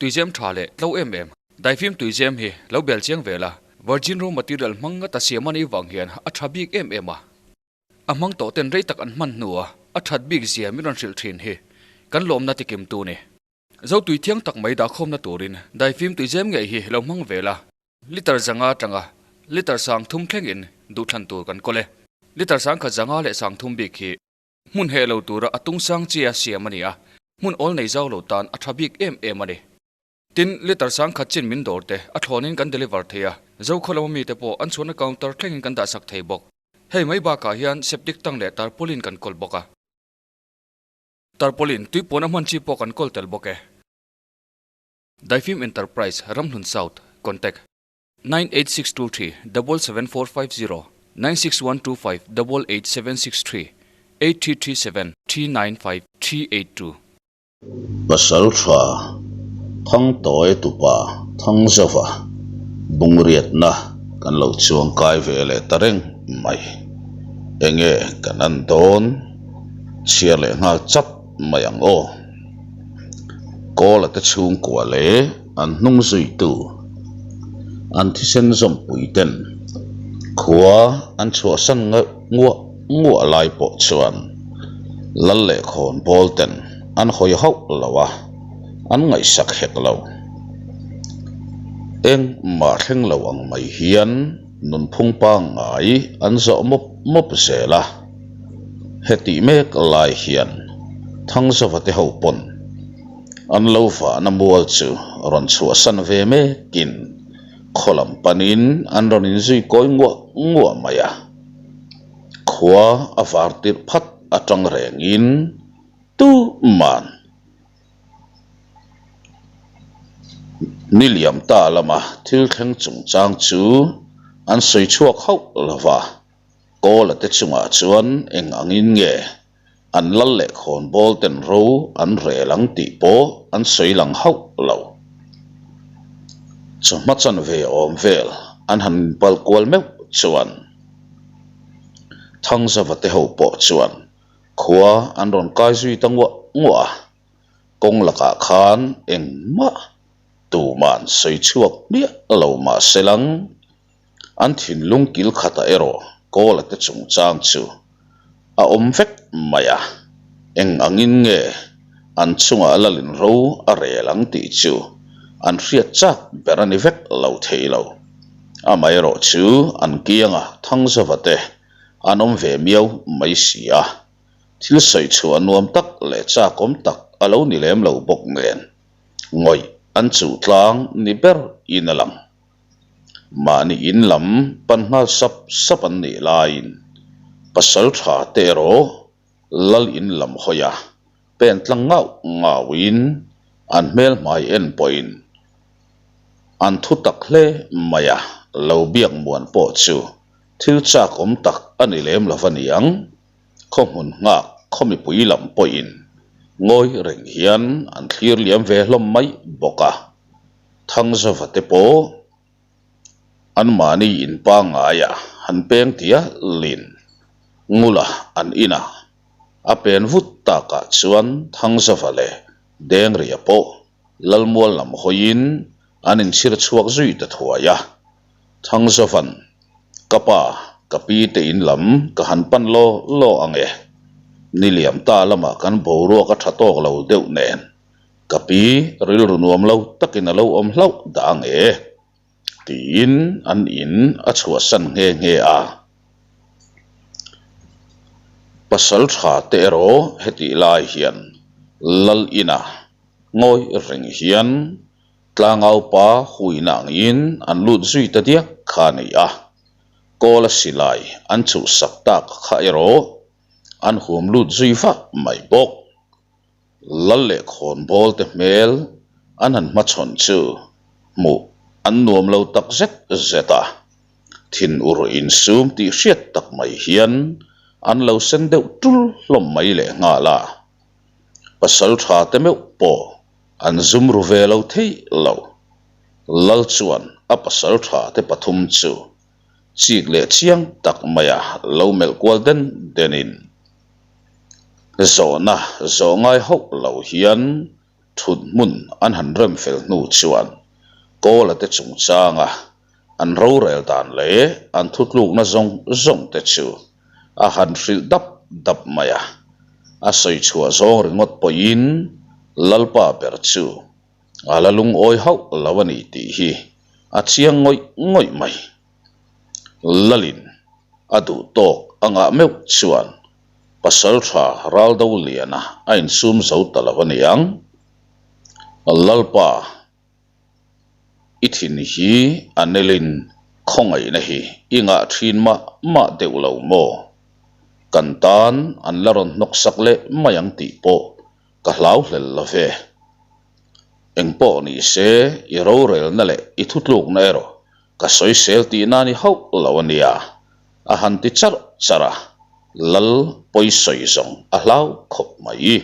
Tuizem tha leh tlo em em. Daifim tuizem hi lo bel chiang ve la, virgin raw material hmang ngata siam a nih vang hian a tha bik em em a. A hmang tawh ten rei tak an hman hnua a that bik zia min rawn hrilh thin hi kan lawmna tikim tu ni. Zo tui thiang tak mai dahkhawmna turin daifim tuizem ngei hi lo hmang ve la. Liter zanga atanga liter 3000 thlengin duhthlan tur kan kawl e. Liter 1000 leh 3000 bik hi hmun heh lo tura a tung sang chia siam a ni a, hmun awl nei zau lo tan a tha bik em em a ni. Tin, liter 10,000 chin min dawr te a thlawnin kan deliver thei a, Zokhaw lama mite pawh an chhuahna counter thlengin kan dahsak thei bawk. Hei mai bakah hian septic tank leh tarpaulin kan kawl bawk a. Tarpaulin tui puan a hman chi pawh kan kawl tel bawk e. Daifim Enterprise, Ramhlun South, Contact, 98623 77450 96125 88763 8337 395 382. Pasal tha Thangtawi tupa Thangzauva bungriatna kan lo chuang kai ve leh ta reng mai. Enge kan an dawn chhiar leh nghal chap mai ang aw. Kawla te chhungkua leh an hnung zuitu an thisen zawmpui ten khua an chhuahsan nguah nguah lai pawh chuan lal leh khawn bawl ten an hawi hauh lo a, an ngaihsak hek lo. Engmah thleng lo ang mai hian nunphung pangngai an zawh mawp mawp zel a. Hetih mek lai hian Thangzauva te ho pawn an lo vahna mual chu rawn chhuahsan ve mekin khaw lam panin an rawn inzui kawi nguah nguah mai a. Khua a var tirh phat atang rengin tuman Ni liam ta lama thil thleng chungchang chu an sawi chhuak hauh lo va. Kawla te chungah chuan eng angin nge an lal leh khawnbawl ten ro an rel ang tih pawh an sawi lang hauh lo. Chawhma chanve awm vel an han inpal kual meuh chuan Thangzava te ho pawh chuan khua an rawn kai zui ta nguah nguah a, kawng lakah khan engmah tuman sawi chhuak hmiah lo mah se lang. An thinlung kil khatah erawh Kawla te chungchang chu a awm vek mai a, eng angin nge an chungah lalin ro a rel ang tih chu an hriat chak ber a ni vek lo thei lo. Amaherawh chu an kianga Thangzauva te an awm ve miau mai si a, thil sawi chhuah nuam tak leh chakawm tak a lo ni lem lo bawk nen ngawih an chuh tlang ni ber in a lang. Mahni in lam pan nghal sap sap an nih laiin pasal tha te erawh lal in lam hawi a, pen tlang ngauh ngauhin an hmel hmai en pawhin an thu tak hle mai a, lo biak muan pawh chu thil chak awm tak a ni lem lo va niang. Khaw hmun nghak khaw mipui lam pawhin ngawi reng hian an thlir liam ve hlawm mai bawk a. Thangzauva te pawh anmahni in pangngaia han peng tia lin ngula an ina a pen vut takah chuan Thangzauva leh Dengria pawh Lalmual lam hawiin an inchhir chhuak zui ta thuai a. Thangzauva'n, Ka pa, ka pi te in lam ka han pan law law ang e. Ni liam ta lamah kan boruak a tha tawk lo deuh nen. Ka pi rilru nuam lo takin a lo awm hlauh dah ang e, tiin an in a chhuahsan nghe nghe a. Pasal tha te erawh hetih lai hian Lal ina ngawi reng hian tlangaupa huina angin an lut zui ta diak kha a ni a. Kawla silai an chhuhsak tak kha erawh an huam lut zui vah mai bawk. Lal leh khawnbawl te hmel an han hmachhawn chu hmuh an nuam lo tak zet zet a, thin ur insum tih hriat tak mai hian an lo sen deuh tul hlawm mai leh nghal a. Pasal tha te meuh pawh an zum ru ve lo thei lo. Lal chuan a pasal tha te pathum chu chik leh chiang tak maia lo melh kual den denin, Zawhna zawh ngai hauh lo hian Thut hmun an han rem fel hnu chuan Kawla te chungchanga an rorel dan leh an thutlukna zawng zawng te chu a han hrilh dap dap mai a. A sawi chhuah zawng ringawt pawhin Lalpa ber chu a la lungawi hauh lo a ni tih hi a chiang ngawih ngawih mai. Lalin a duh tawk a ngah meuh chuan Pasaltha Raldo Liana a insum zo ta lo a ni ang. Lalpa, i thin hi a nelin khawngaihna hi i ngah thin mah mah deuh lo maw? Kan tan an la rawn hnawksak leh mai ang tih pawh ka hlau hlel lo ve. Engpawh ni se i rorelna leh i thutlukna erawh Ka sawisel tihna ni hauh lo a nia, a han ti charh charh a, Lal pawisawi zawng a hlau khawp mai.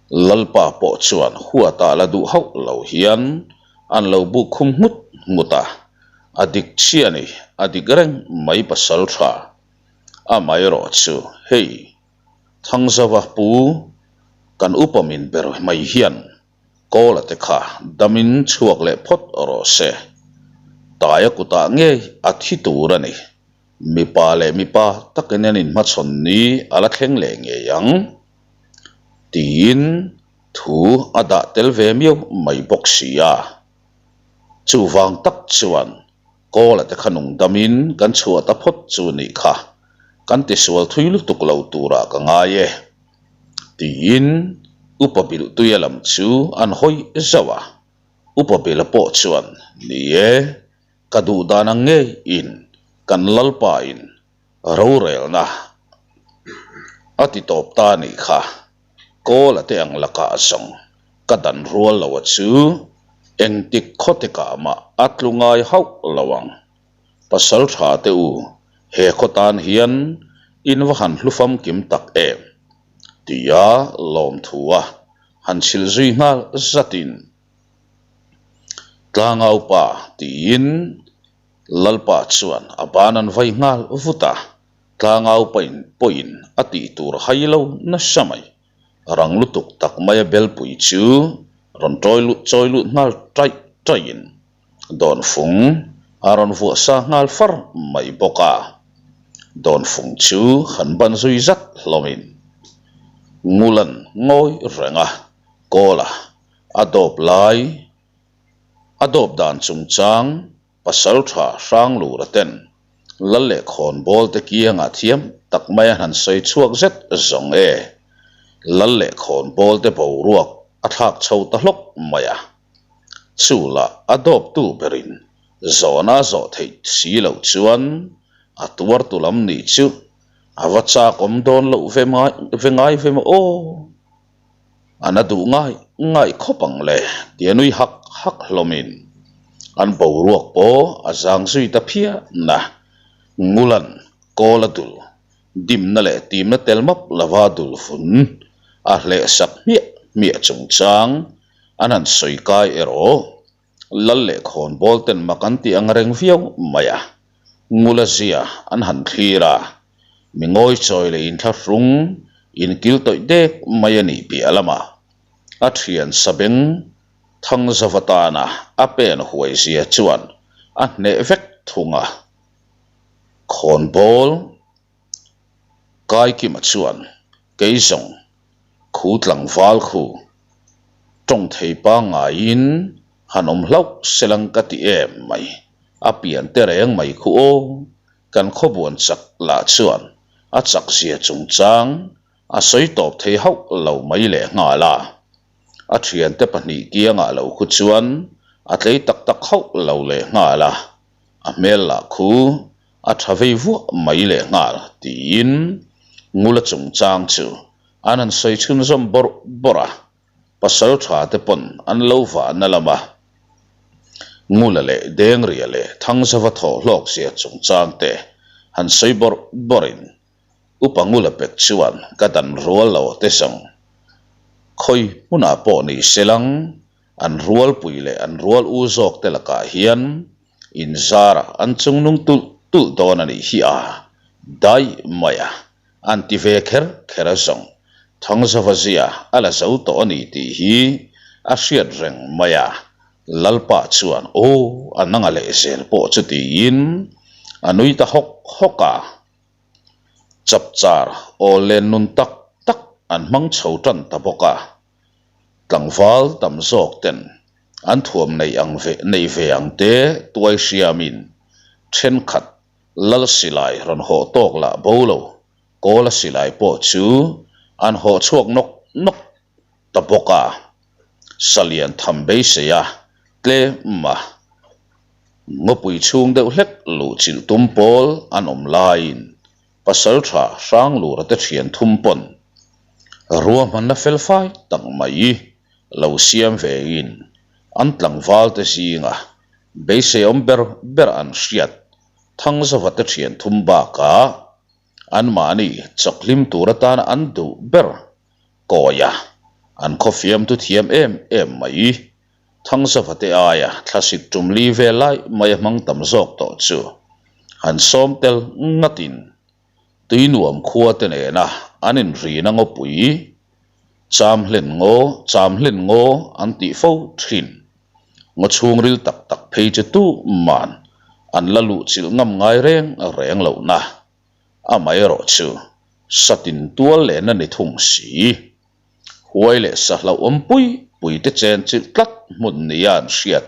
Lalpa pawh chuan huatah la duh hauh lo hian an lo buk khum nghut nghut a, a dik chiah a ni, a dik reng mai pasal tha. Amaherawh chu hei, Thangzauva pu kan upa min ber mai hian Kawla te kha damin chhuak leh phawt rawh se. Taia kutah ngei a thi tur a ni. Mipa leh mipa takin an inhmachhawn ni a la thleng leh ngei ang. Tiin thu a dah tel ve miau mai bawk si a. Chuvang tak chuan Kawla te kha nung damin kan chhuah ta phawt chu nih kha. Kan tisual thui lutuk lo turah ka ngai e. Tiin Upa Bilhtuia lam chu an hawi zauh a, Upa Bila pawh chuan, Ni e, ka duh dan ang ngeiin kan Lalpa in rorelna a ti tawp ta a nih kha, Kawla te ang lakah zawng ka dan rual lo a chu engtik khawtekah mah a tlu ngai hauh lo ang. Pasal tha te u, he khaw tan hian in va han hlu famkim tak em? tia lawmthu a han chhil zui nghal zatin, Tlangaupa tiin Lalpa chuan a ban an vai nghal vut a, Tlangaupa in pawhin a tih tur hai lo nasa mai. Rang lutuk tak maia belpui chu rawn tawi lut chawi lut nghal taih taihin, Dawnfung a rawn vuah sa nghal far mai bawk a, Dawnfung chu han ban zui zat hlawmin Ngulan ngawi reng a, Kawla a dawp lai a dawp dan chungchang Pasaltha Hranglura ten Lal leh khawnbawl te kiangah thiam tak mai a han sawi chhuak zet zawng e, Lal leh khawnbawl te boruak a thlak chho ta hlawk mai a. Chu lah a dawptu berin zawhna a zawh theih si loh chuan a tuartu lam nih chu a va chak awm dawn loh ve ve ngai ve maw aw? A na duh ngai ngai khawp ang le tia nui hak hak hlawmin an boruak pawh a zang zui ta phian a, Ngulan kawl a dul dimna leh timna tel map lova dul vun a hlehsak hmiah hmiah chungchang An han sawi kai erawh Lal leh khawnbawl ten mak an tih ang reng viau mai a, Ngula zia an han thlir a, mi ngawi chawi leh inthlahrung inkil tawih dek mai a nih piah lamah a thian sabeng Thangzauva tana a pen huai zia chuan a hneh vek thung a, khawnbawl Kaikima chuan kei zawng Khu tlangval khu tawng thei pangngaiin han awm hlauh selang ka ti em mai, a pian te reng mai khu aw, kan khawbuan chak lah chuan a chak zia chungchang a sawi tawp thei hauh lo mai leh nghal a, a thiante pahnih kiangah lo khu chuan a tlei tak tak hauh lo leh nghal a, a hmel lah khu a tha vei vuah mai leh nghal tiin Ngula chungchang chu an han sawi chhunzawm bawrh bawrh a, pasal tha te pawn an lo vahna lama Ngula leh Dengria leh Thangzava thawh hlawk zia chungchang te han sawi bawrh bawrhin Upa Ngula pek chuan ka dan rual lo te zawng khawi hmunah pawh ni selang an rualpui leh an rual u zawk te lakah hian Inzarah an chungnung tulh tulh dawn a nih hi a, daih mai a, an ti ve kher kher a zawng. Thangzava zia a la zo tawh a ni tih hi a hriat reng mai a, Lalpa chuan aw a nanga lehzel pawh chu tiin a nui ta hawk hawk a. Chapchar aw len nun tak tak an hmang chho tan ta bawk a, tlangval tam zawk ten an thuam nei ang ve nei ve ang te tuai hriamin thenkhat lal silai rawn hawh tawk lah bo lo Kawla silai pawh chu an hawh chhuak nawk nawk ta bawk a, Salian tham beisei a tlem a, ngawpui chhung deuh hlek luh chilh tum pawl an awm laiin Pasaltha Hranglura te thian thum pawn ruahmanna fel fai tak mai lo siam vein an tlangval te zinga beisei awm ber ber an hriat Thangzava te thian thum bakah anmahni chawkhlim tur atana an duh ber kawia an khawfiamtu thiam em em mai. Thangzava te aia thlasik tum li vel lai mai a hmang tam zawk tawh chu han sawm tel ngatin Tuinuam khua te nena an inrina ngawpui Chamhlen ngaw, Chamhlen ngaw an tih fo thin. Ngaw chhungril tak tak phei chu tuman an la luh chilh ngam ngai reng reng lohna. Amaherawh chu satin tual lehna ni thung si. Huai leh sa hlauhawm pui pui te chen chilh tlat hmun nia an hriat.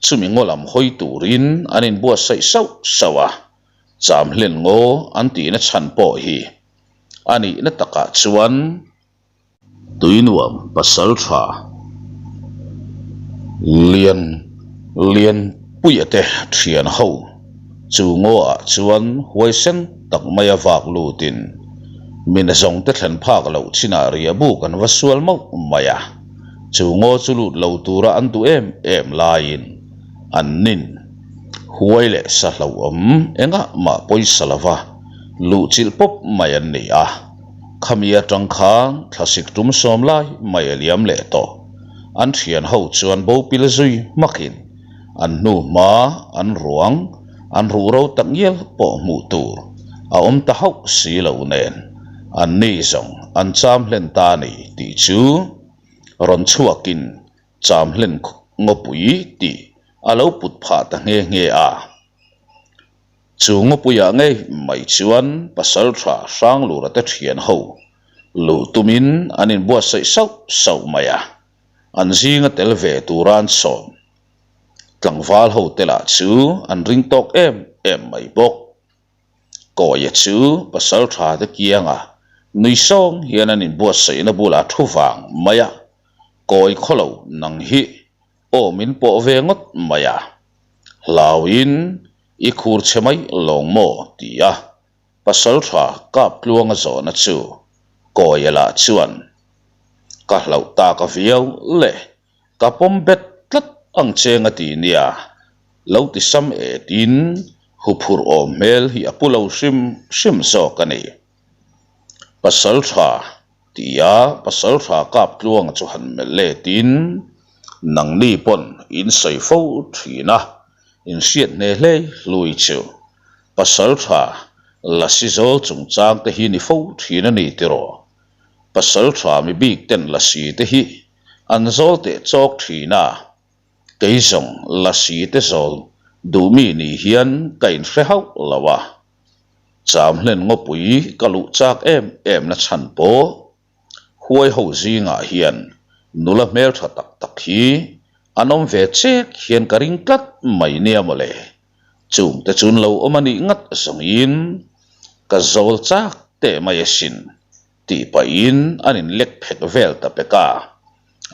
Chumi ngaw lam hawi turin an inbuatsaih sauh sauh a, Chamhlen ngaw an tihna chhan pawh hi a nihna takah chuan Tuinuam pasal tha Lian Lianpuia te thian ho chu ngaw ah chuan huaisen tak mai a vak lutin min zawng te thlen phak loh chinah riah buk an va sual mauh mai a, chu ngaw chu lut lo tura an duh em em laiin an nin huai leh sa hlauhawm engah mah pawisa lova luhchilh pawp mai an ni a. Khami atang khan thlasik tum sawm lai mai a liam leh tawh. An thian ho chuan bo pil zui hmakin an hnu hma an ruang an ruh ro tak ngial pawh hmuh tur a awm ta hauh si lo nen an ni zawng an cham hlen ta a ni tih chu rawn chhuakin cham hlen ngawpui tih a lo put phah ta nghe nghe a. Chu ngawpuiah ngei mai chuan Pasalṭha Hranglura te ṭhian ho luh tumin an inbuatsaih sauh sauh mai a, an zinga tel ve tura an sawm. Tlangval ho te lah chu an ring tawk em em mai bawk. Kawia chu Pasalṭha te kianga nui sawng hian an inbuatsaihna bulah thu vang mai a, Kawi khawlo nang hi aw min pawh ve ngawt mai a, hlauin i khur chhe mai lawng maw? ti a Pasalṭha Kaptluanga zawhna chu Kawia lah chuan ka hlauh tak a viau le, ka pawm bet tlat ang che nga ti nia, lo ti sam etin huphurh awm hmel hi a pu lo hrim hrim zawk a ni. Pasalṭha Tia Pasalṭha Kaptluanga chu han melh letin, Nangni pawn in sawi fo ṭhin a, in hriat hne hlei hlui chu Pasalṭha Lasi zawl chungchang te hi ni fo ṭhin a ni tiraw? Pasalṭha mi bik ten Lasi te hi an zawl teh chawk ṭhin a, kei zawng Lasi te zawl duh mi ni hian ka inhre hauh lo a. Chamhlen ngawpui ka luh chak em em na chhan pawh huai ho zingah hian nula hmeltha tak tak hi an awm ve chek hian ka ring tlat mai nia mawle. Chungte chu an lo awm a nih ngat zawngin ka zawl chak teh mai asin tih pahin an inlek phek vel ta pek a,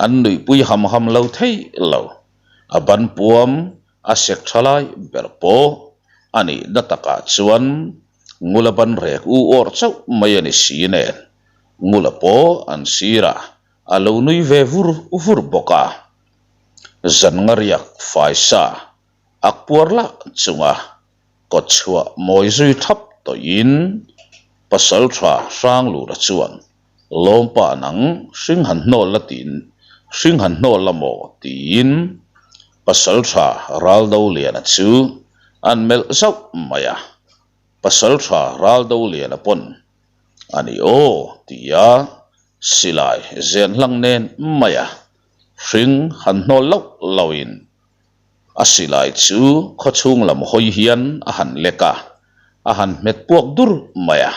an nuihpui ham ham lo thei lo. A ban puam A sek tha lai ber pawh a nihna takah chuan Ngula ban rek u awrh chauh mai a ni si nen, Ngula pawh an sirah a lo nui ve vur vur bawk a. Zan nga riak faisa ak puar lah chunga kawt chhuah mawi zui thap tawhin Pasaltha Hranglura chuan Lawmpa nang hring han hnawl la tiin hring han hnawl la maw tiin Pasaltha Raldoliana chu an melh zauh mai a, Pasaltha Raldoliana pawn a ni aw tia. Silai zen hlang nen maia hring han hnawl loh lohin a silai chu khawchhung lam hawi hian a han lek a, a han hmet puak dur mai a.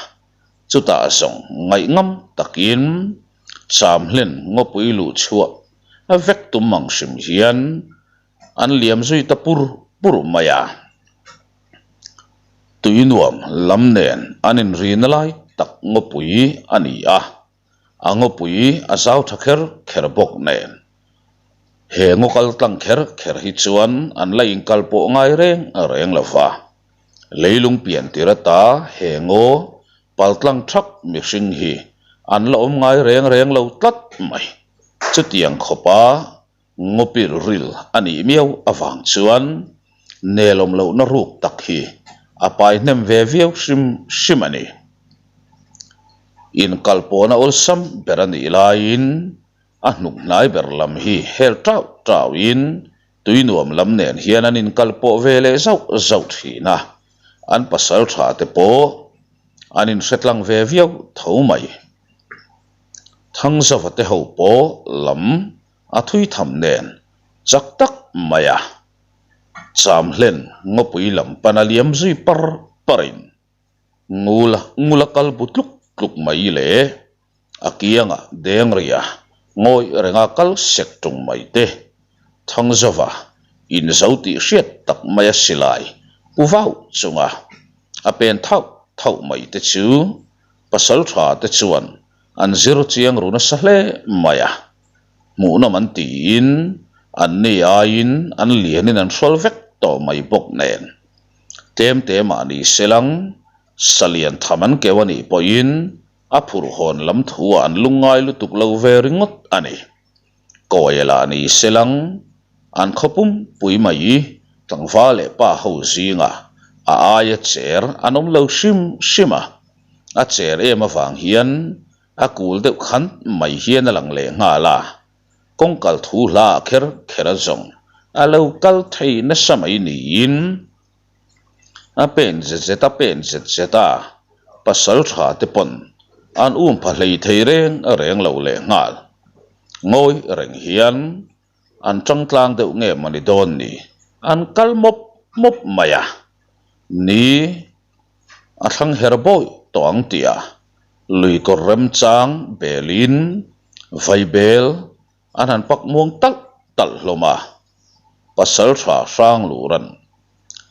Chutah zawng ngaihngam takin Chamhlen ngawpui luh chhuah vek tum ang hrim hian an liam zui ta pur pur mai a. Tui nuam lam nen an inrina lai tak ngawpui a ni a, a ngawpui a zau tha kher kher bawk nen. He ngaw kal tlang kher kher hi chuan an la inkal pawh ngai reng reng lo va. Leilung pian tir ata he ngaw pal tlang thak mihring hi an la awm ngai reng reng lo tlat mai. Chutiang khawpa Ngawpil ril a nih miau avang chuan nelawm lohna ruk tak hi a pai hnem ve viau hrim hrim a ni. Inkalpawhna awlsam ber a nih laiin a hnuk hnai ber lam hi hel tau tauin tui nuam lam nen hian an inkalpawh ve leh zauh zauh thin a, an pasal tha te pawh an inhretlang ve viau tho mai. Thangzava te ho pawh lam a thui tham nen chak tak mai a, Chamhlen ngawpui lam pana liam zui par parin ngula ngula kal bu tluk tluk mai leh a kiangah deng ria ngawih renga kal sek tung mai te Thangzova inzo tih hriat tak maia silai pu vau chunga a pen thauh thauh mai te chu Pasal tha te chuan an zir chiang ru nasa hle mai a, hmuhnawm an tiin an ni aiin an lianin an hrual vek tawh mai bawk nen. Tlem te mah ni se lang, sa lian tham an keu a nih pawhin a phurh hawn lam thu ah an lungngai lutuk lo ve ringawt a ni. Kawia lah ni se lang, an khaw pumpui mai tlangval leh pa ho zingah a aia cher an awm lo hrim hrim a, a cher em avang hian a kul deuh khan mai hian a lang leh nghal a, kawngkal thu hla ah kher kher a zawng a lo kal thei nasa mai niin a pen zet zet a pen zet zet a, pasal tha te pawn an um pha hlei thei reng reng lo leh nghal. Ngawi reng hian an tang tlang deuh nge mawni dawn ni, an kal mawp mawp mai a, ni a thlang her bawih tawh ang tih a, lui kawr remchang belin vaibel an han pak muang talh talh hlawm a, pasal tha hrang luran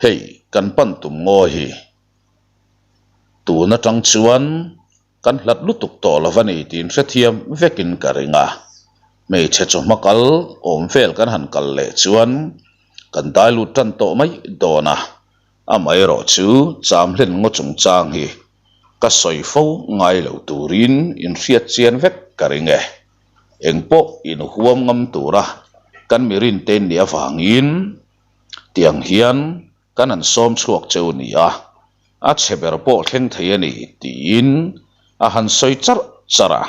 hei kan pan tum ngaw hi tun atang chuan Kan hlat lutuk tawh lo va ni tiin hrethiam vekin ka ring a. Hmeichhe chawhma kal awm vel kan han kal leh chuan kan dai lut tan tawh mai dawn a. Amaherawh chu cham hlen ngaw chungchang hi ka sawi fo ngai lo turin inhriat chian vek ka ring e. Engpawh inhuam ngam tura kan mi rinte nih avangin tiang hian Kan han sawm chhuak cheu ni a, a chhe ber pawh thleng thei a ni, tiin a han sawi charh charh a.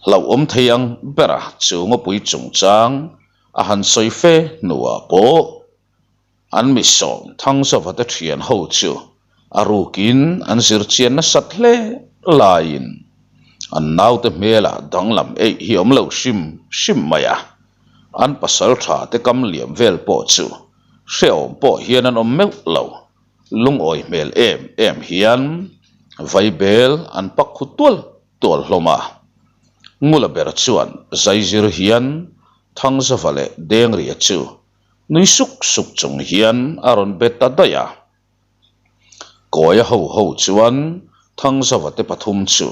Hlauhawm thei ang bera chu ngawpui chungchang a han sawi fe hnuah pawh an mi sawm Thangzova te thian ho chu A rukin an zir chian nasat hle laiin an naute hmelah danglam eih hi awm lo hrim hrim mai a, an pasal tha te kam liam vel pawh chu hrehawm pawh hian an awm meuh lo, lungawi hmel em em hian vaibel an pak khu tual tual hlawm a. Ngula ber chuan zaizir hian Thangzava leh Dengria chu nui suk suk chung hian a rawn be ta daih a. Kawia ho ho chuan Thangzava te pathum chu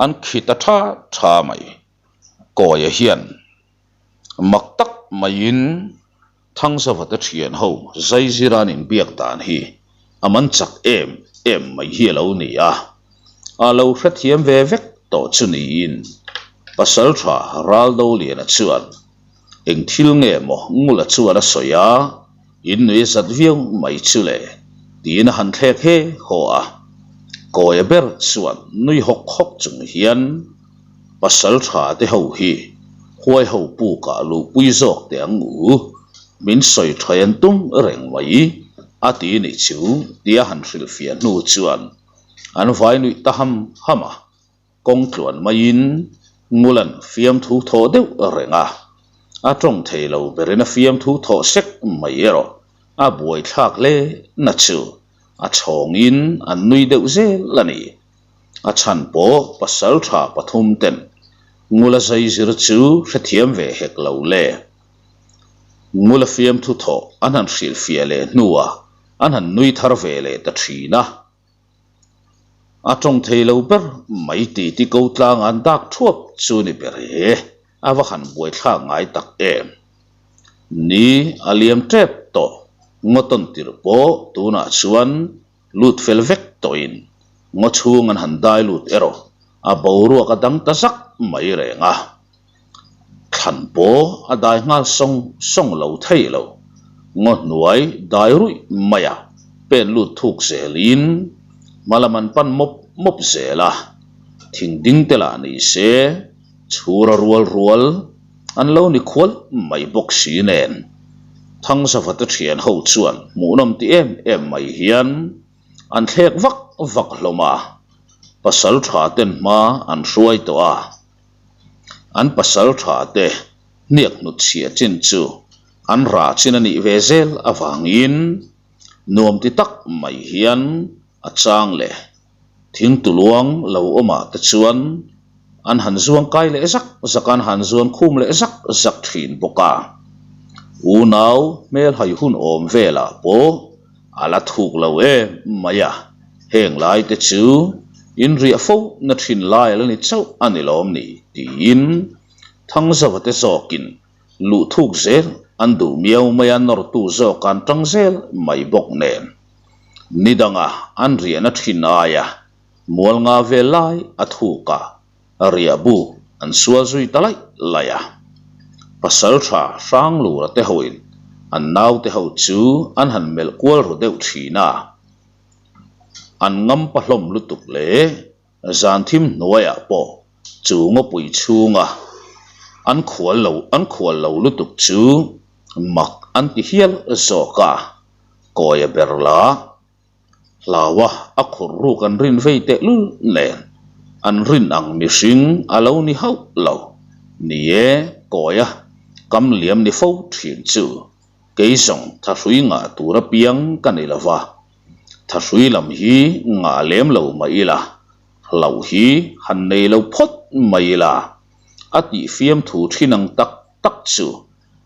an khi ta tha tha mai. Kawia hian mak tak maiin Thangzava te thian ho zaizira an inbiak dan hi a man chak em em mai hi a lo ni a, a lo hrethiam ve vek tawh chu niin Pasaltha Raldoliana chuan Eng thil nge maw Ngula chuan a sawi a, in nui zat viau mai chu le tiin a han thlek he haw a. Kawia ber chuan nui hawk hawk chung hian pasal tha te ho hi huai ho pukah luhpui zawk teh ang u, min sawi tha an tum reng mai a ti ni chu tia han hrilhfiah hnu chuan an vai nuih ta ham ham a. Kawng tluan maiin Ngulan fiamthu thawh deuh reng a, a tawng thei lo berin a fiamthu thawh sek mai erawh a buaithlak hle na chu a chhawngin an nui deuh zel a ni. A chhan pawh pasal tha pathum ten Ngula zai zir chu hrethiam ve hek lo le. Ngula fiamthu thawh an han hrilhfiah leh hnuah an han nui thar ve leh ta thin a. A tawng thei lo ber mai ti ti ko tlang an dak thuap chu ni ber e, a va han buaithlak ngai tak em. Ni a liam tep tawh, ngawtawn tirh pawh tunah chuan lut fel vek tawhin ngaw chhung an han dai lut erawh a boruak a dang ta zak mai reng a. Thlan pawh a dai nghal sawng sawng lo thei lo. Ngaw hnuai dai ruih mai a, pen lut thuk zelin hma lam an pan mawp mawp zel a. Thing ding te lah ni se, chhura rual rual an lo ni khual mai bawk si nen. Thangzavate thian ho chuan hmuhnawm ti em em mai hian an thlek vak vak hlawm a, pasal tha ten hma an hruai tawh a. An pasal tha te hniak hnut chhia chin chu an rah chin a nih ve zel avangin nuam ti tak mai hian a chang leh thing tuluang lo awmah te chuan an han zuang kai leh zak zak a, an han zuan khum leh zak zak thin bawk a. Unau hmelhai hun awm velah pawh A la thuk lo em mai a, heng lai te chu in riah fo na thin lai a la ni chauh a ni lawm ni tiin Thangzauva te zawkin luh thuk zel an duh miau mai a nawrtu zawk an tang zel mai bawk nen ni danga an riahna thin aia mual nga vel lai a thuk a. Riah bu an sual zui ta laih laih a. Pasal tha Hranglura te hoin an naute ho chu an han melh kual ru deuh thin a. An ngam pa hlawm lutuk leh zan thim hnuaiah pawh chu ngawpui chhunga an khual lo an khual lo lutuk chu mak an ti hial zawk a, kawia ber la Hlaua a khur ruk an rin vei tehlul nen an rin ang mihring a lo ni hauh lo. Ni e, kawia kam liam ni fo thin chu kei zawng thahrui ngah tur apiang ka ni lo va, thahrui lam hi ngah lem lo mah ila, hlauh hi han nei lo phawt mai ila a tih fiamthu thin ang tak tak chu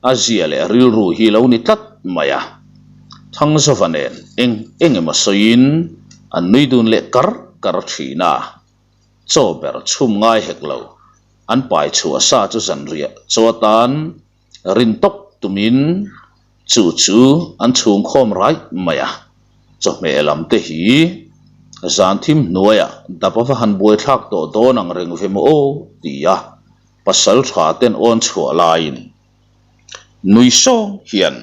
A zia leh rilru hi lo ni tlat mai a. Thangzova nen eng eng emaw sawiin an nui dun leh kar kar thin a. Chaw ber chhum ngai hek lo, an pai chhuah sa chu zanriah chaw atan rin tawp tumin chu chu an chhung khawm raih mai a. Chawhmeh lam te hi zan thim hnuaiah dap ava han buaithlak tawh dawn ang reng ve maw aw ti a. Pasal tha ten awn chhuah laiin nui sawng hian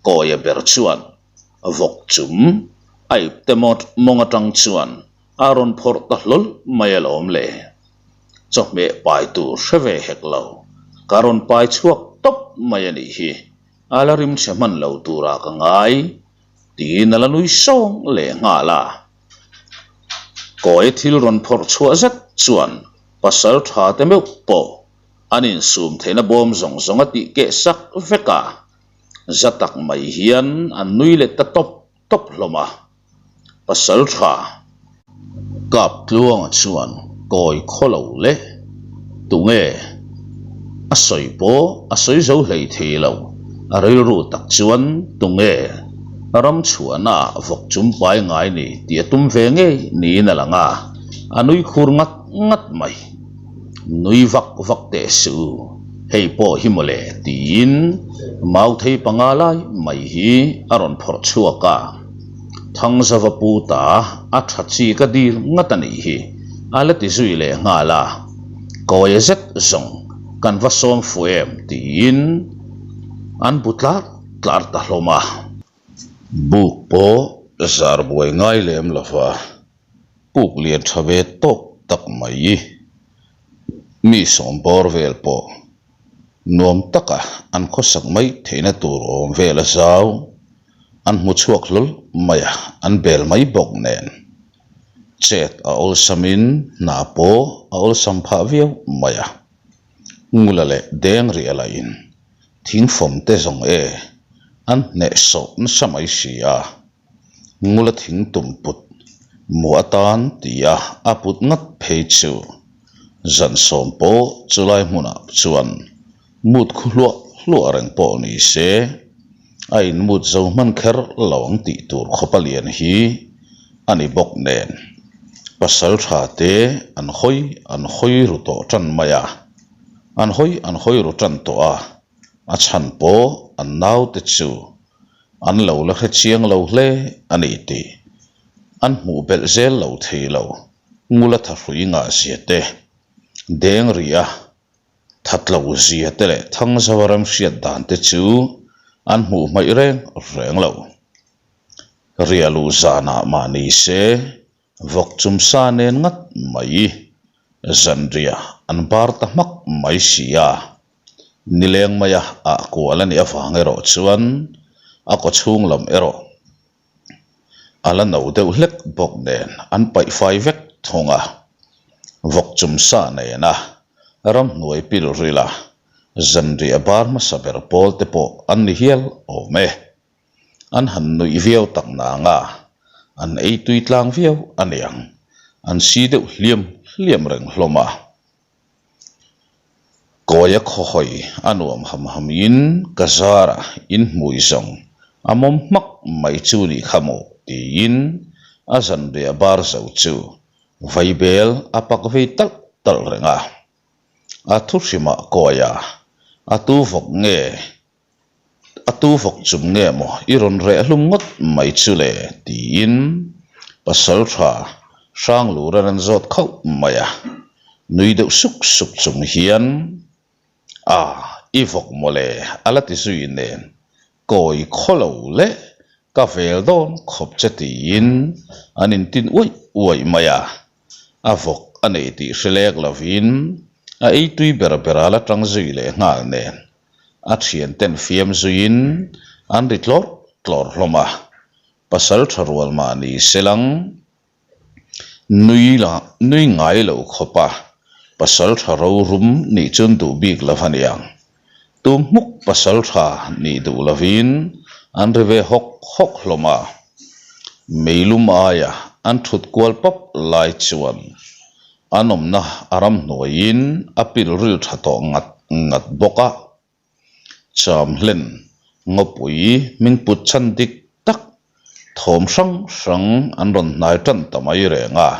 Kawia ber chuan vawk chum a ipte mawng atang chuan a rawn phawrh ta hlawl mai alawm le. Chawhmeh pai tur hre ve hek lo, ka rawn pai chhuak tawp mai a nih hi, a la rim chhe hman lo turah ka ngai tiin a la nui sawng leh nghal a. Kawi thil rawn phawrh chhuah zet chuan pasal tha te meuh pawh an insum theihna bawm zawng zawng a tih keh sak vek a, za tak mai hian an nui let ta tawp tawp hlawm a. Pasal tha kap tluanga chuan kawi khaw lo leh tunge a sawi pawh a sawi zo hlei thei lo, a rilru tak chuan tunge ram chhuahna ah vawk chum pai ngai ni tih a tum ve ngei niin a lang a, a nui khur ngat ngat mai. Nui vak vak teh suh u, hei pawh hi mawle tiin mauthei panga lai mai hi a rawn phawrh chhuak a. Thangzava pu ta a tha chi ka dil ngat a nih hi a la ti zui leh nghal a, Kawia zet zawng kan va sawm fu em tiin an bu tlar tlar ta hlawm a. Buk pawh zar buai ngai lem lova puk lian tha ve tawk tak mai mi sawm bawr vel pawh nuam taka an khawsak mai theihna tur awm vel a zau. An hmu chhuak hlawl mai a, an bel mai bawk nen. Chet a awlsamin hna pawh a awlsam phah viau mai a. Ngula leh deng riah lahin thingfawm te zawng e an hneh sawh nasa mai si a. Ngula thing tum put mu atan tia a put ngat phei chu zan sawm pawh chulai hmunah chuan mut khu hluah hluah reng pawh ni se a inmut zo hman kher lo ang tih tur khawpa lian hi a ni bawk nen pasal tha te an hawi an hawi ru tawh tan mai a, an hawi an hawi ru tan tawh a, a chhan pawh an naute chu An lo la hre chiang lo hle a ni tih an hmuh belh zel lo thei lo. Ngula thahrui ngah zia te, deng rih a that lo zia te leh Thangzauva remhriat dan te chu an hmuh hmaih reng reng lo. Riah luh zanah mah ni se vawk chum sa nen ngat mai zanriah an bar ta hmak mai si a. Nileng maia ah kual a nih avang erawh chuan a kaw chhung lam erawh a la no deuh hlek bawk nen an paih fai vek thung a. Vawk chum sa nena ramhnuai pil rila zanriah bar hmasa ber pawl te pawh an ni hial awm e. An han nuih viau tak nang a, an ei tui tlang viau a niang, an si deuh hliam hliam reng hlawm a. Kawia khawhawi a nuam ham ham in ka zara in hmui zawng a mawm hmak mai chu nih kha maw tiin a zanriah bar zo chu vaibel a pak vei talh talh reng a. A thu hrimah kawia a tu vawk nge A tu vawk chum nge maw i rawn reh hlum ngawt mai chu le? tiin pasal tha Hranglur an zawt khauh mai a, nui deuh suk suk chung hian A, i vawk maw le a la ti zui nen kawi khaw lo le ka vel dawn khawp che tiin an intin uaih uaih mai a, a vawk a nei tih hre lek lovin a ei tui ber ber a la tang zui leh nghal nen A thianten fiam zuiin an ri tlawrh tlawrh hlawm a, pasal tha rual mah ni selang nui la nui ngai lo khawp a, pasal tha rorum nih chuan duh bik lo a niang. Tu hmuk pasal tha nih duh lovin an ri ve hawk hawk hlawm a, meilum aia an thut kual pap lai chuan An awmna a ramhnuaiin a pilril tha tawh ngat ngat bawk a, Chamhlen ngawpui hming put chhan dik tak thawm hrang hrang an rawn hnai tan ta mai reng a.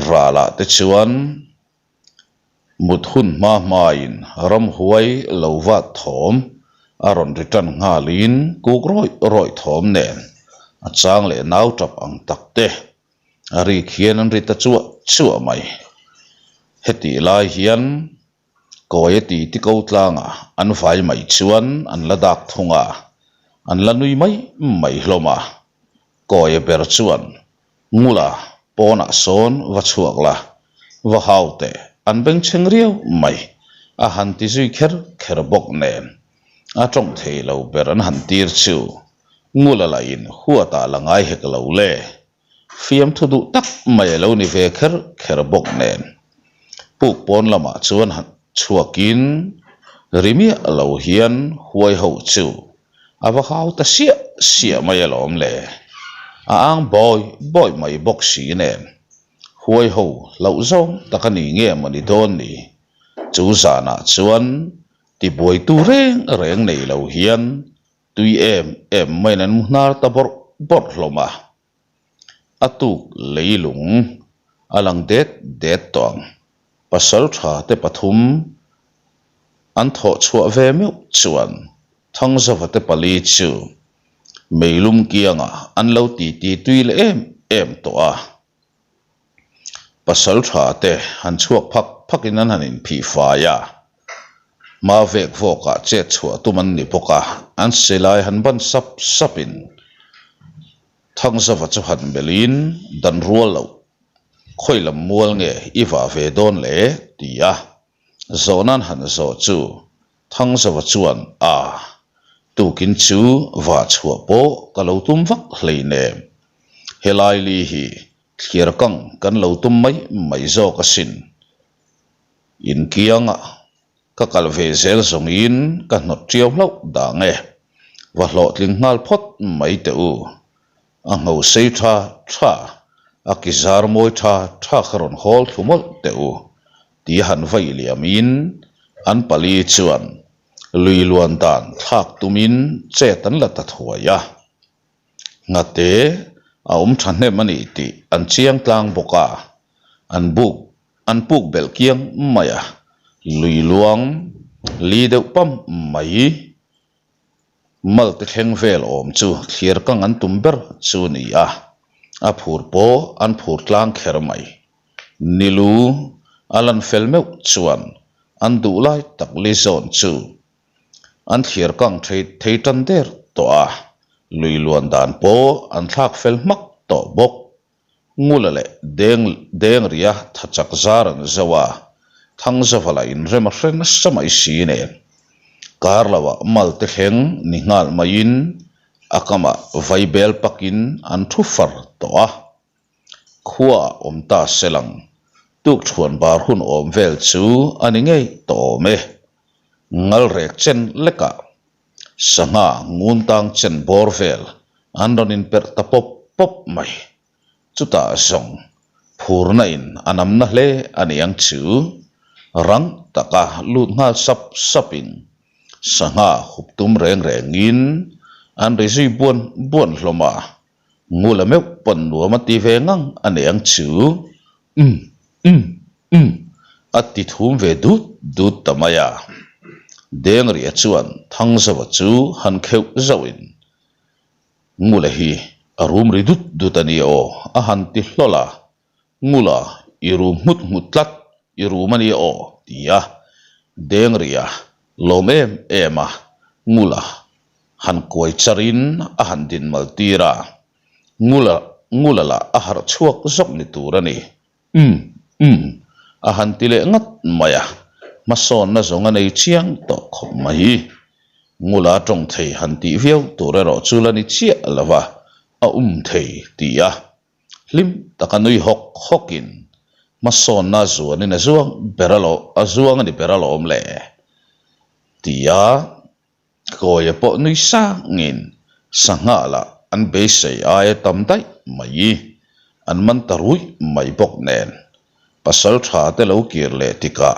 Ralah te chuan mut hun hma hmain ramhuai lo vat thawm a rawn ri tan nghalin kuk rawih rawih thawm nen a chang leh nau tap ang tak te A rik hian an ri ta chuah chuah mai. Hetih lai hian Kawia titi ko tlangah an vai mai chuan an la dak thung a, an la nui mai mai hlawm a. Kawia ber chuan, Ngula, pawnah sawn va chhuak la, va hau teh, an bengchheng riau mai, a han ti zui kher kher bawk nen. A tawng thei lo ber an han tir chu Ngula lahin huatah la ngai hek lo le. Fiamthu duh tak mai a lo ni ve kher kher bawk nen. Puk pawn lamah chuan han chhuakin ri miah lo hian huai ho chu a va hau ta siah siah mai alawm le. A ang bawi bawi mai bawk si nen. Huai ho hlauh zawng tak a ni nge maw ni dawn ni. Chu zanah chuan Tibuaitu reng reng nei lo hian tui em em maiin an mu hnar ta bawrh bawrh hlawm a. A tuk leilung a lang det det tawh ang. Pasal tha te pathum an thawh chhuah ve meuh chuan Thangzava te pali chu meilum kiangah an lo titi tui leh em em tawh a. Pasal tha te han chhuak phak phak in an han inphih fai a, hma vek vawk ah chet chhuah tum an ni bawk a, an silai han ban sap sap in Thangzava chu han melh in dan rual loh khawi lam mual nge i vah ve dawn le ti a zawhna an han zawh chu Thangzava chuan a tukin chu vah chhuah pawh ka lo tum vak hleinem helai li hi. Thliar kang kan lo tum mai mai zawk asin. Inkianga ka kal ve zel zawngin ka hnawt ṭiau hlauh dang e. Va hlawhtling nghal phawt mai teh u. A ngho sei tha tha, a ki zar mawi tha tha kha rawn hawl thlu mawlh teh u ti han vaih liamin an pali chuan lui luan dan thlak tumin chet an la ta thuai a. Nghate a awm thahnem a ni tih an chiang tlang bawk a, an buk an puk belh kiang mai a, lui luang li deuh pam mai Malte thleng vel awm chu thlir kang an tum ber chu a ni a, a phur pawh an phur tlang kher mai. Nilu a lan fel meuh chuan an duh lai tak li zawn chu an thlir kang thei thei tan der tawh a, lui luan dan pawh an thlak fel hmak tawh bawk. Ngula leh Deng Dengria tha chak zar an zo a, Thangzava lah inrem a hre nasa mai si nen. Kar loah Malte thleng ni nghal maiin a kamah vaibel pakin an thu far tawh a. Khuaah awm ta se lang, tukṭhuan bar hun awm vel chu a ni ngei tawh awm e. Ngalrek chen lekah Sangha ngun tang chen bawr vel an rawn inperh ta pawp pawp mai. Chutah zawng phurna in a namna hle a ni ang chu. Rang taka lut nghal sap sap in sangha hup tum reng reng in an ri zui buan buan hlawm a. Ngula meuh pawn nuam a ti ve ngang a ni ang chu. Umm umm umm a ti thum ve dut dut ta mai a. Dengria chuan Thangzauva chu han kheuh zauhin, Ngula hi a rum ri dut dut a ni aw a han ti hlawl a. Ngula i rum nghut nghut tlat, i rum a ni aw ti a. Dengria lawm em em a, Ngula han kuai charin a han dinmal tir a. Ngula Ngula lah a harh chhuak zawk ni tur a ni. Umm, umm, a han ti leh ngat mai a, hmasawnna zawng a nei chiang tawh khawp mai. Ngula tawng thei han tih viau tur erawh chu la ni chiah lo va, a um thei ti a. Hlim taka nui hawk hawkin hmasawnna zuanin a zuang ber alawm, a zuang a ni ber alawm le ti a. Kawia pawh nui sangin sangha lah an beisei aia tam daih mai an man ta ruih mai bawk nen pasal tha te lo kir leh tikah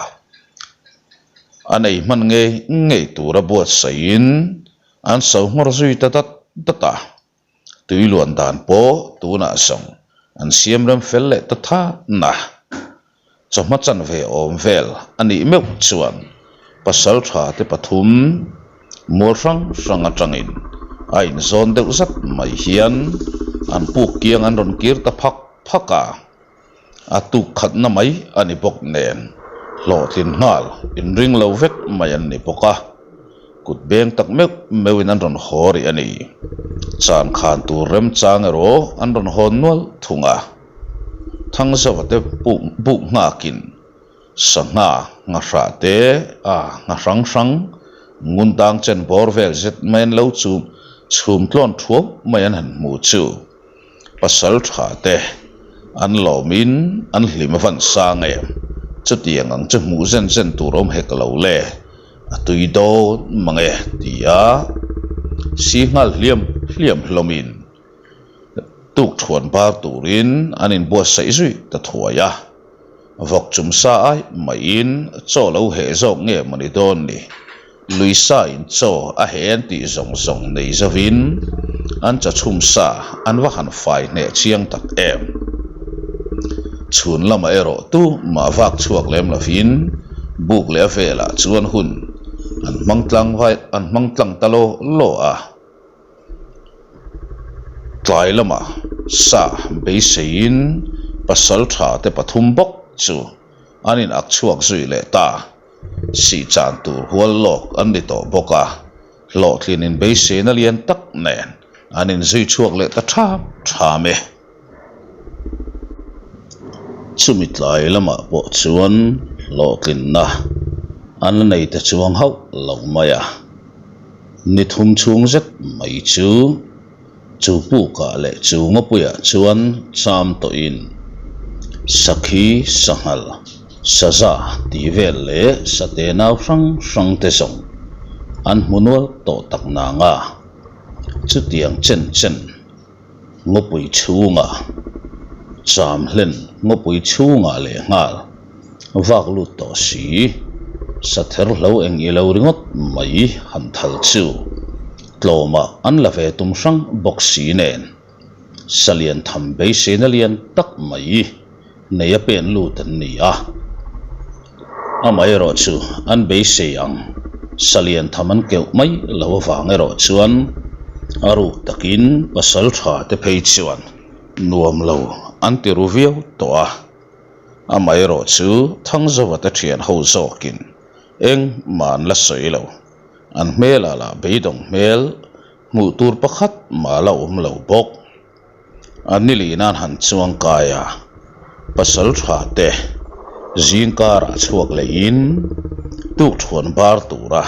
a nei hman ngei ngei tura buatsaihin an so nghawr zui ta dat dat a. Tui luan dan pawh tunah zawng an siam rem fel leh ta than a. Chawhma chanve awm vel a nih meuh chuan pasaltha te pathum mual hrang hrang atangin a inzawn deuh zat mai hian an puk kiang an rawn kir ta phak phak a. A tuk khatna mai a ni bawk nen hlawhtlin nghal inring lo vek mai an ni bawk a, kut beng tak meuh meuhin an rawn haw rih a ni. Chan khan tur remchang erawh an rawn hawn nual thung a, Thangzauva te buk nghakin sangha nghahrah te a ngha hrang hrang ngun tang chen bawr vel zet mai an lo chum chhum tlawn thuau mai an han hmu chu. Pasal tha te an lawmin an hlim a van sang em? Chutiang ang chu hmuh zen zen tur awm hek lo le, a tui dawn mang e ti a si nghal hliam hliam hlawmin tukthuan bar turin an inbuatsaih zui ta thuai a. Vawk chum sa ai maiin chaw lo heh zawk nge maw ni dawn ni? Lui sa in chaw a heh an tih zawng zawng nei zovin an chaw chhum sa an va han fai hneh chiang tak em. Chhun lamah erawh tu mah vak chhuak lem lovin buk leh a velah chuan hun an hmang tlang vai an hmang tlang ta law law a. Tlai lamah sa beiseiin pasal tha te pathum bawk chu an in ak chhuak zui leh ta. Sih chan tur hual lawk an ni tawh bawk a, hlawhtlin in beiseina lian tak nen an in zui chhuak leh ta thap tham e. Chumi tlai lamah pawh chuan hlawhtlinna an la nei ta chuang hauh lo mai a, ni thum chhung zet mai chu. Chu pukah leh chu ngawpuiah chuan cham tawhin sakhi, sanghal, saza tih vel leh sate nau hrang hrang te zawng an hmu nual tawh tak nang a, chutiang chen chen ngawpui chhungah cham hlen ngawpui chhungah leh nghal vak lut tawh si, sather hlo eng i lo ringawt mai han thal chu tlawmah an la ve tum hrang bawk si nen salian tham beiseina lian tak mai nei a pen lut an ni a. Amaherawh chu an beisei ang salian tham an keuh mai lo avang erawh chuan a ruk takin pasal tha te phei chuan nuam lo an ti ru viau tawh a. Amaherawh chu Thangzova te thian ho zawkin engmah an la sawi lo. An hmelah lah beidawng hmel hmuh tur pakhat mah la awm lo bawk. A nili nan han chuang kai a, pasal tha te zing karah chhuak lehin tuk thuan bar tura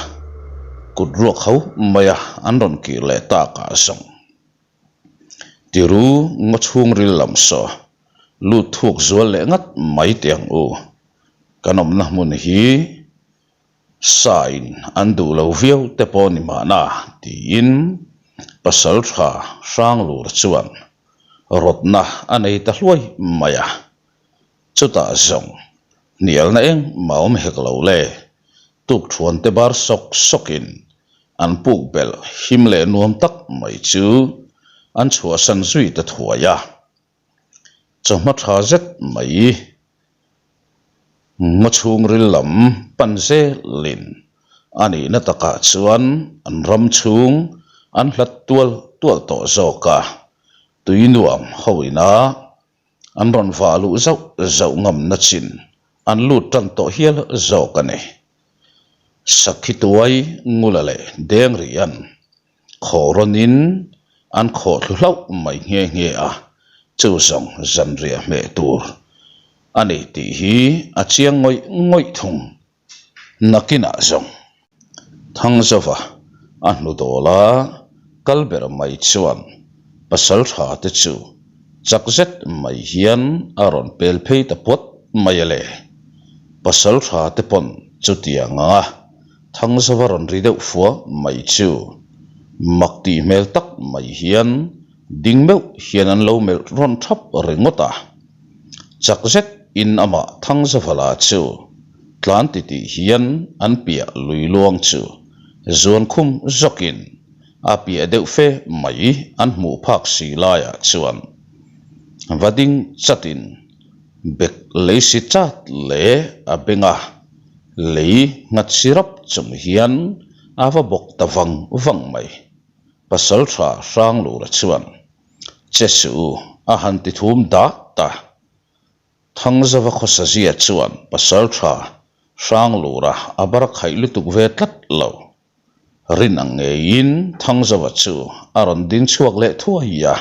kut ruak ho maia an rawn kir leh takah zawng tiru ngaw chhungril lam saw lut thuk zual leh ngat mai teh ang u, kan awmna hmun hi. Sain an duh lo viau te pawh ni mahna tiin pasal tha Hranglur chuan rawtna a nei ta hluai mai a. Chutah zawng hnialna engmah awm hek lo le, tukthuan te bar sawk sawkin an puk belh him leh nuam tak mai chu an chhuahsan zui ta thuai a. Chawhma tha zet mai ngaw chhungril lam pan zelin a nihna takah chuan an ram chhung an hlat tual tual tawh zawk a, tui nuam ho ina an rawn vah luh zauh zauh ngamna chin an lut tan tawh hial zawk a ni. Sakhi tuai ngula leh dengrian Khaw rawnin an khawh thlu hlauh mai nghe nghe a, chu zawng zanriah hmeh tur a ni tih hi a chiang ngawih ngawih thung. Nakinah zawng Thangzova a hnu dawl a, kal ber mai chuan pasal tha te chu chak zet mai hian a rawn pel phei ta puat mai a le. Pasal tha te pawn chutiang anga Thangzava rawn ri deuh fua mai chu mak tih hmel tak mai hian ding meuh hian an lo melh rawn thap ringawt a. Chak zet in amah Thangzava la chu tlan ti tih hian an piah lui luang chu zuan khum zawkin a piah deuh fe mai an hmuh phak si laiah chuan va ding chatin bek lei si chat leh a beng a. Lei nghat sirap chung hian a va bawk ta vang vang mai. Pasaltha Hranglura chuan, Che suh u, a han ti thum dah ta. Thangzava khawsazia chuan Pasaltha Hranglura a bar khaih lutuk ve tlat lo. Rin ang ngeiin Thangzava chu a rawn ding chhuak leh thuai a,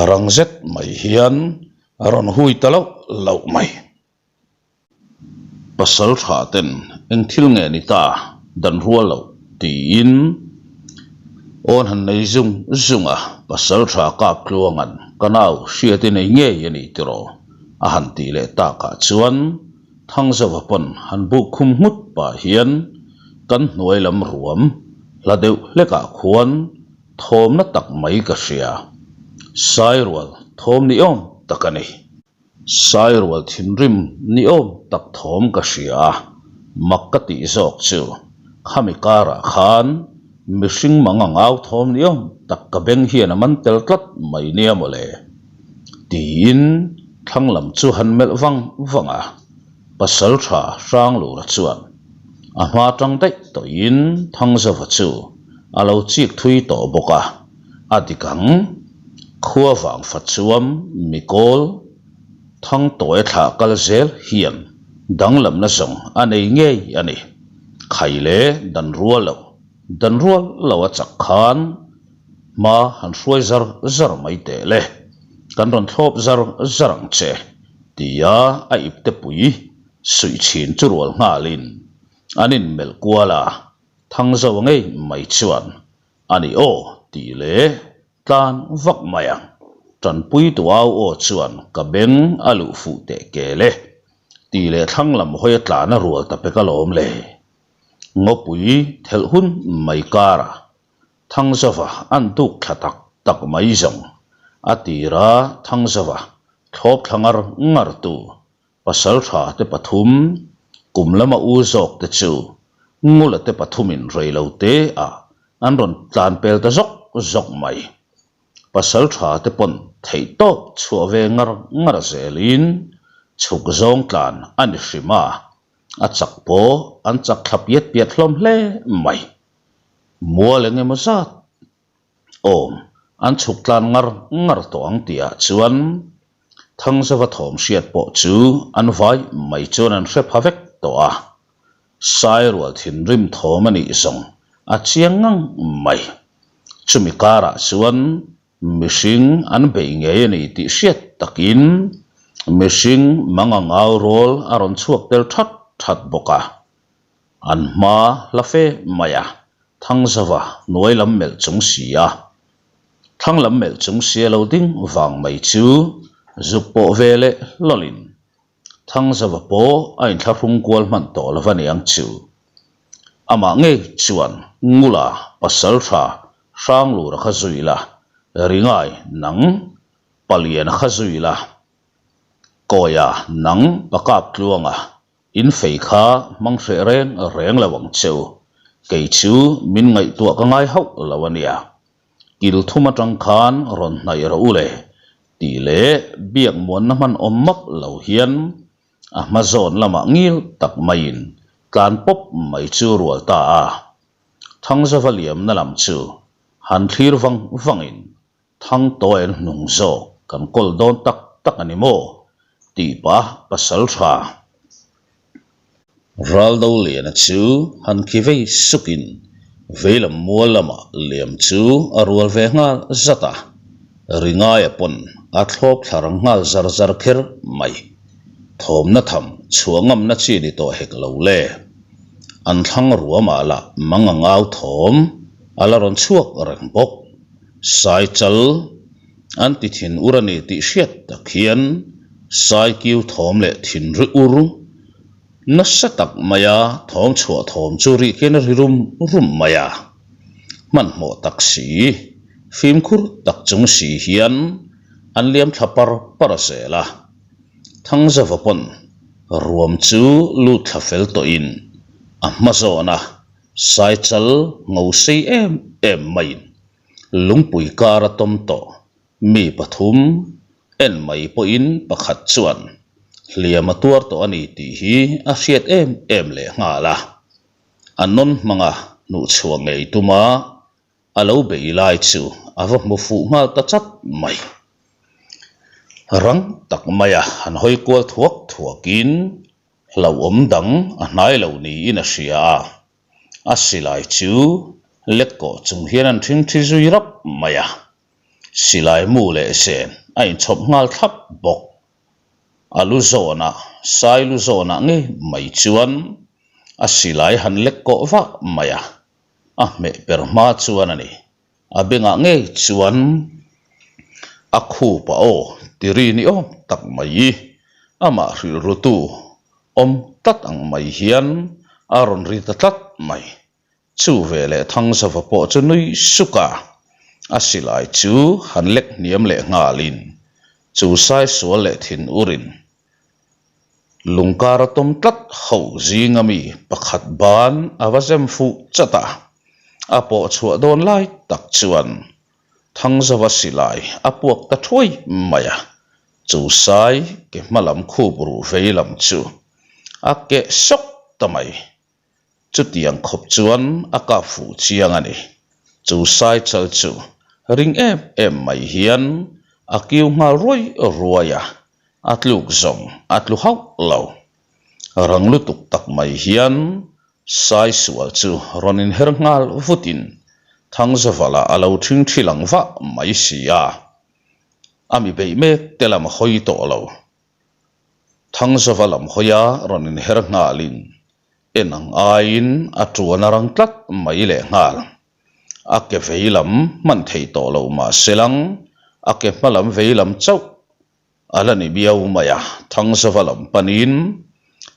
rang zet mai hian a rawn hui ta loh loh mai. Pasal tha ten eng thil nge ni ta dan rual loh tiin awn han nei zung zung a, pasal tha kap tluangan ka nau hriat i nei ngei a ni tiraw a han tih leh takah chuan Thangzauva pawn han buk khum nghut pah hian kan hnuai lam ruam hla deuh hlekah khuan thawmna tak mai ka hria, Sairual thawm ni awm tak a ni. Sairual thinrim ni awm tak thawm ka hria a, mak ka tih zawk chu khami karah khan mihring mang ang au thawm ni awm tak ka beng hian a man tel tlat mai nia mawle tiin thlang lam chu han melh vang vang a, pasal tha Hranglura chuan a hma tang daih tawhin Thangzauva chu a lo chik thui tawh bawk a. A dik ang. Khua vang fa chuam mikawl thang tawi thlah kal zel hian danglamna zawng a nei ngei a ni. Khai leh dan rual lo, dan rual lo a chak khan hma han hruai zar zar mai teh le, kan rawn thlawp zar zar ang che, tia a ipte pui suih chhin chu rual nghalin an inmelh kual a, Thangzau ngei mai chuan A ni aw tih leh Tlan vak mai ang. Tanpuitu au aw chuan ka beng a luh fuh teh kel e. Tih leh thlang lam hawi a tlan a rual ta pek alawm le. Ngawpui thelh hun mai karah Thangzova an tuk thla tak tak mai zawng. A tira Thangzova thlawp thla ngar ngar tu Pasaltha te pathum, kum lama u zawk te chu Ngula te pathumin rei lo te ah an rawn tlan pel ta zawk zawk mai. Pasaltha te pawn theih tawp chhuah ve ngar ngar zelin chhuk zawng tlan a ni hrim a, a chak pawh an chak thla piat piat hlawm hle mai. Mual eng emaw zat Awm, an chhuk tlan ngar ngar tawh ang tihah chuan Thangzava thawm hriat pawh chu an vai mai chuan an hre pha vek tawh a. Sairual thinrim thawm a nih zawng a chiang ngang mai. Chumi karah chuan mihring an bei ngei a ni tih hriat takin mihring mangang au rawl a rawn chhuak tel that that bawk a. An hma hla fe mai a, Thangzava hnuai lam melh chung si a, thlang lam melh chung si a lo ding vang mai chu zuk pawh ve leh hlawlin Thangzava pawh a inthlahrung kual hman tawh lo va niang chu. Amah ngei chuan Ngula pasaltha Hranglura kha zui la, Ringai nang Paliana kha zui la, Kawia nang Pakap Tluanga In fei kha hmang hreh reng reng lo ang che u, kei chu min ngaihtuah ka ngai hauh lo a nia. Kil thum atang khan rawn hnaih rawh u le, tih leh biak muanna hman awm map lo hian a hma zawn lamah ngil tak maiin tlan pawp mai chu rual ta a. Thangzava liamna lam chu han thlir vang vangin Thangtawian hnung zawk kan kawl dawn tak tak a ni maw? tih pah pasal tha. Raldoliana chu han khi vei sukin veilam mual lamah liam chu a rual ve nghal zat a, Ringaia pawn a thlawp thla rang nghal zar zar kher mai. Thawmna tham chhuah ngamna chi ni tawh hek lo le. An thlang ruamah lah mang a ngau thawm a la rawn chhuak reng bawk. Saichal an ti thin ur a ni tih hriat tak hian Saikiu thawm leh thinri ur nasa tak maia thawm chhuah thawm chu rih khian a ri rum rum mai a. Hmanhmawh tak si, fimkhur tak chung si hian an liam thla par par zel a. Thangzava pawn ruam chu lut thla fel tawhin a hma zawn a. Saichal ngo sei em em maiin lungpui kar a tawm tawh mi pathum en mai pawhin pakhat chuan hliam a tuar tawh a ni tih hi a hriat em em leh nghal a. A nawn hmanga hnuhchhuah ngei tuma a lo bei lai chu a va hmu fuh nghal ta chat mai. Rang tak maia han hawi kual thuak thuakin Hlauhawm dang a hnai lo niin a hria a, a silai chu lek kawh chung hian an ṭhing ṭhi zui rap mai a, silai mu leh zen a inchhawp nghal thlap bawk. A lu zawnah, sai lu zawnah ngei mai chuan a silai han lek kawh vah mai a, a hmeh per hma chuan a ni. A bengah ngei chuan a khup a aw ti ri ni awm tak mai, amah hrilhrutu awm tlat ang mai hian a rawn ri ta tlat mai. Chu veleh Thangzava pawh chu nui suk a, a silai chu han lek hniam leh nghalin chu saisual leh thin urin Lungkar a tawm tlat ho zinga mi pakhat ban a va zem fuh chat a, a pawh chhuah dawn lai tak chuan Thangzava silai a puak ta thuai mai a, chu sai ke hma lam khup ruh vei lam chu a keh sawk ta mai. Chutiang khawp chuan a kap fuh chiang a ni. Chu Saichal chu ring em em mai hian a kiu nghal ruai ruai a, a tluk zawng a tlu hauh lo. Rang lutuk tak mai hian Saisual chu rawn inher nghal vutin Thangzavala a lo ṭhingṭhi lang vah mai si a, a mi beih mek te lam a hawi tawh lo. Thangzava lam hawia rawn inher nghalin en ang aiin a tuan a rang tlat mai leh nghal. A ke vei lam hman thei tawh lo mah se lang, a ke hma lam vei lam chauh a la ni miau mai a, Thangzava lam panin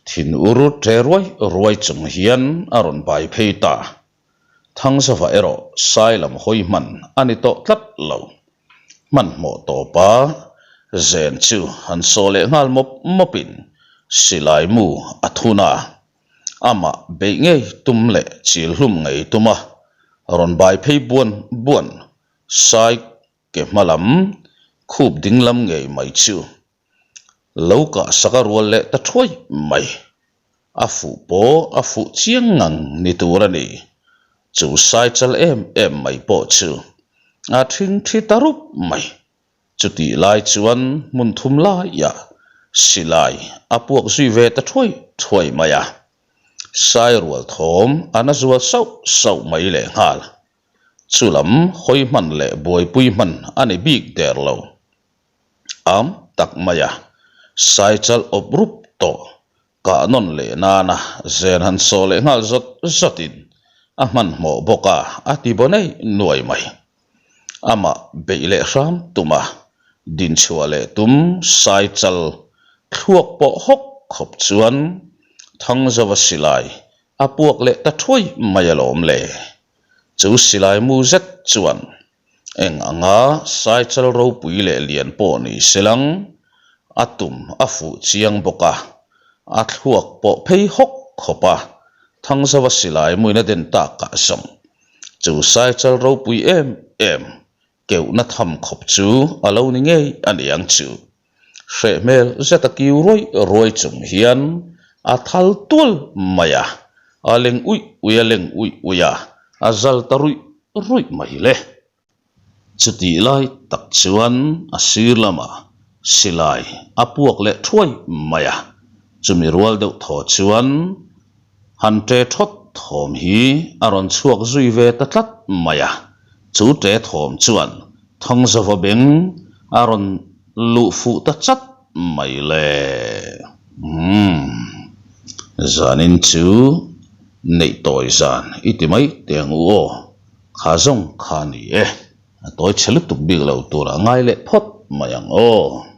thin ur ṭe ruai ruai chung hian a rawn bai phei ta. Thangzava erawh sai lam hawi hman a ni tawh tlat lo. Hmanhmawh tawpa zen chu han saw leh nghal mawp mawpin silai mu a thun a, amah beih ngei tum leh chil hlum ngei tuma rawn bai phei buan buan sai ke hma lam khup ding lam ngei mai chu lo kah sak a rual leh ta thuai mai. A fuh pawh a fuh chiang ngang ni tur a ni. Chu sai chal em em mai pawh chu a thing thi ta rup mai. Chutih lai chuan hmun thum laiah silai a puak zui ve ta thuai thuai mai a. Sai rual thawm a na zual sauh sauh mai lehnghal. Chu lam hawi hman leh buaipui hman a ni bik der lo. Am tak mai a, saichal awp rup tawh kah nawn leh nana zen han saw leh nghal zawt zawtin a hmanhmawh bawk a, a ti baw nei nuai mai. Amah beih leh hram tum a, dinchhuah leh tum saichal thluak pawh hawk khawp chuan Thangzova silai a puak leh ta thuai mai alawm le. Chu silai mu zet chuan Eng anga saichal ropui leh lian pawh ni se lang, a tum a fuh chiang bawk a, a thluak pawh phei hawk khawp a, Thangzova silai muin a den takah zawng chu saichal ropui em em keuhna tham khawp chu a lo ni ngei a ni ang chu. Hreh hmel zet a kiu ruai ruai chung hian a thal tual mai a, a leng uih uih a leng uih uih a, a zal ta ruih ruih mai le. Chutih lai tak chuan a sir lamah silai a puak leh thuai mai a, chumi rual deuh thaw chuan han ṭe thawt thawm hi a rawn chhuak zui ve ta tlat mai a, chu ṭe thawm chuan Thangzava beng a rawn luh fuh ta chat mai le. Umm, zanin chu neih tawi zan i ti mai teh ang u aw, kha zawng kha ni e, a tawi chhe lutuk bik lo turah ngai leh phawt mai ang aw.